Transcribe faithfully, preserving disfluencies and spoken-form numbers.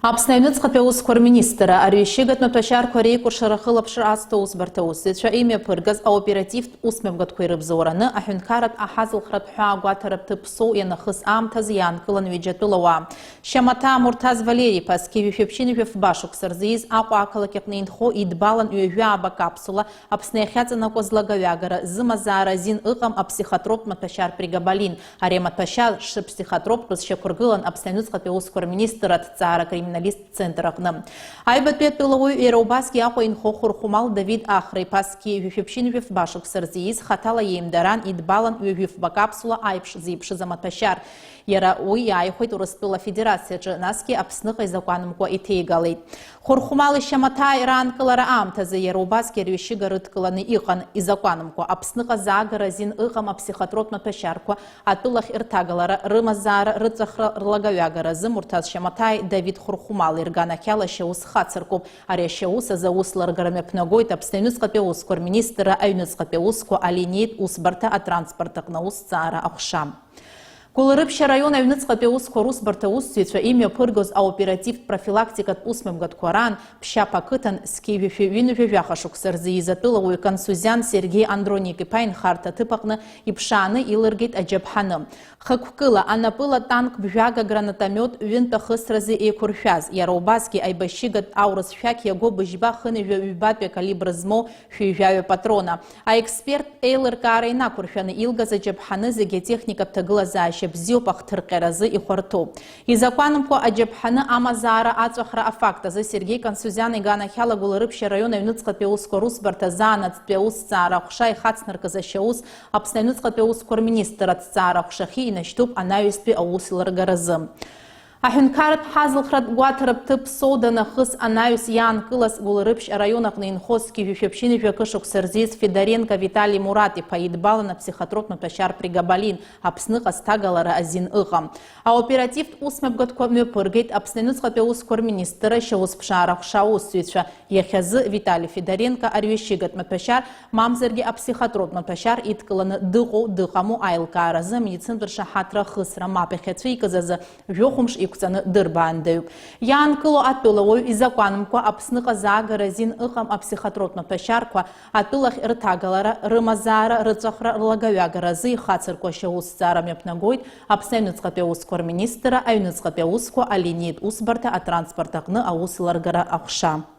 Аԥсны аҩныҵҟатәи аусқәа рминистрра арҩашьыгатә маҭәашьарқәа реикәыршара ахылаԥшра азҭо аусбарҭа аусзуҩцәа имҩаԥыргаз аоперативтә усмҩаԥгатәқәа ирыбзоураны аҳәынҭқарратә аҳазылхратә ҳәаа агәаҭаратә ҭыԥ Соу ианахыс аамҭазы иаанкылан ҩыџьа атәылауаа. Шьамаҭаа Мурҭаз Валери-иԥа зқьи жәшәи ԥшьынҩажәи фба шықәса рзы ииз Аҟәа ақалақь аҟны инхо идбалан ҩажәи ааба капсула Аԥсны иахьаҵанакуа злагаҩагара зымазаара азин ыҟам аԥсихотроптә маҭәашьар прегабалин. Ари амаҭәашьар шыԥсихотроптәыз шьақәыргылан Аԥсны аҩныҵҟатәи аусқәа рминистр аҭҵаара акриминалисттә центр аҟны. Аҩбатәи атәылауаҩ иара убасгьы Аҟәа инхо Хәырхәмал Давид Ахра-иԥа зқьи жәшәи ԥшьынҩажәи фба шықәса рзы ииз хаҭала иеимдараан идбалан ҩажәи фба капсула аиԥш зеиԥшыз амаҭәашьар. Иара уи иааихәеит Урыстәыла Афедерациаҿы, насгьы Аԥсныҟа изакәанымкәа иҭеигалеит. Хәырхәмал ишьамаҭаа раанкылара аамҭазы иара убасгьы арҩашьыга рыдкыланы иҟан, изакәанымкәа Аԥсныҟа заагара азин ыҟам аԥсихотроптә маҭәашьарқәа атәылахь рҭагалара, рымазаара, рыҵәахра, рлагаҩагара азы Мурҭаз Шьамаҭааи Давид Хәырхәмали рганахьала ашьаус хацыркуп. Ари ашьаус азы аус ларгара мҩаԥнагоит Аԥсны аҩныҵҟатәи аусқәа рминистрра аҩныҵҟатәи аусқәа алиниатә усбарҭа атранспорт аҟны аусҭҵаара аҟәша. Гәылрыԥшь араион аҩныҵҟатәи аусқәа русбарҭа аусзуҩцәа имҩаԥыргоз аоперативтә профилактикатә усмҩаԥгатәқәа раан Ԥшьаԥ ақыҭан зқьи жәшәи ҩынҩажәи жәаха шықәса рзы ииз атәылауаҩ Кансузиан Сергеи Андроник-иԥа инхарҭа аҭыԥ аҟны иԥшааны илыргеит аџьаԥҳаны. Хықәкыла, анапыла танк бжәага гранатомиот ҩынтә ахысразы еиқәыршәаз, иара убасгьы аибашьыгатә аурыс шәақь иаго быжьба хынҩажәа ҩбатәи акалибр змоу шәи жәаҩа патрона. Аексперттә еилыркаара инақәыршәаны илгаз аџьаԥҳаны зегьы атехникатә ҭагылазаашьа бзиоуп ахҭырҟьаразы ихәарҭоу. Изакәанымкәа аџьаԥҳаны амазаара аҵәахра афакт азы Сергеи Кансузиан иганахьала Гәылрыԥшь араион аҩныҵҟатәи аусқәа русбарҭа заанаҵтәи аусҭҵаара аҟәша ихацнаркыз ашьаус Аԥсны аҩныҵҟатәи аусқәа рминистр аҭҵаара аҟәшахьы инашьҭуп анаҩстәи аус лыргаразы. Аҳәынҭқарратә ҳазылхратә гәаҭаратә ҭыԥ Соу данахыс анаҩс иаанкылаз Гәылрыԥшь араион аҟны инхо зқьи жәшәи ԥшьынҩажәи акы шықәса рзы ииз Федоренко Витали Мурат-иԥа идбалан аԥсихотроптә маҭәашьар прегабалин Аԥсныҟа зҭагалара азин ыҟам. Аоперативтә усмҩаԥгатәқәа мҩаԥыргеит Аԥсны аҩныҵҟатәи аусқәа рминистрра ашьаусԥшаара аҟәша аусзуҩцәа. Иахьазы Витали Федоренко арҩашьыгатә маҭәашьар, мамзаргьы аԥсихотроптә маҭәашьар идкыланы дыҟоу, дыҟаму аилкааразы амедицинтә ршаҳаҭра ахысра мап иахьацәикыз азы жәохә мш иқәҵаны дырбаандаҩуп. Иаанкыло атәылауаҩ изакәанымкәа Аԥсныҟа заагара азин ыҟам аԥсихотроптә маҭәашьарқәа атәылахь рҭагалара, рымазаара, рыҵәахра, рлагаҩагара азы ихацырку ашьаусҭҵаара мҩаԥнагоит Аԥсны аҩныҵҟатәи аусқәа рминистрра аҩныҵҟатәи аусқәа алиниатә усбарҭа атранспорт аҟны аус ларгара аҟәша.